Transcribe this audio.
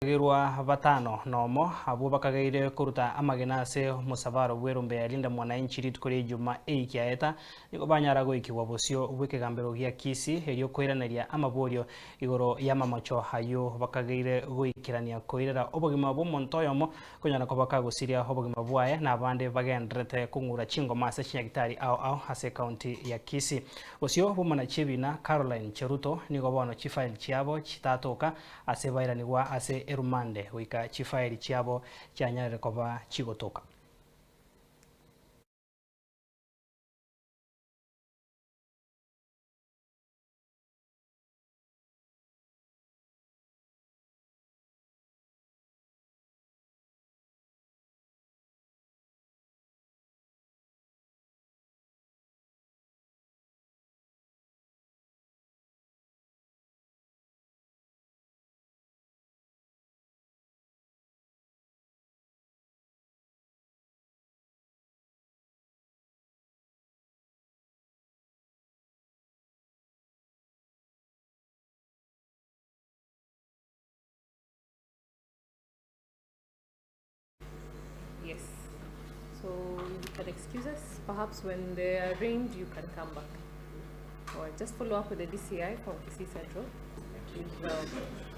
Abategerwa batano nomo abwo bakageire koruta amagena ase omosabaro bw'erombe ya Linda Mwananchi rituko ria Ijumaa eikiaeta, nigo banyara goikigwa bosio bw'ekegambero gia Kisii erio koiraneria amaborio igoro y'amamocho ayio bakageire goikerania koirera obogima bw'omonto oyomo konyara koba kagosiria obogima bwaye na abande bagendererete kong'ura chingoma ase chinyagitari ao ao ase ekaunti ya Kisii. Bosio bw'omonachi ebina Caroline Cheruto nigo bono chifaili chiabo chitatoka Ase bairanigwa ase erumande goika chifaeli chiabo chianyarire koba chigotoka. Yes. So you can excuse us. Perhaps when they are arraigned, you can come back. Or just follow up with the DCI from Kisii Central. With,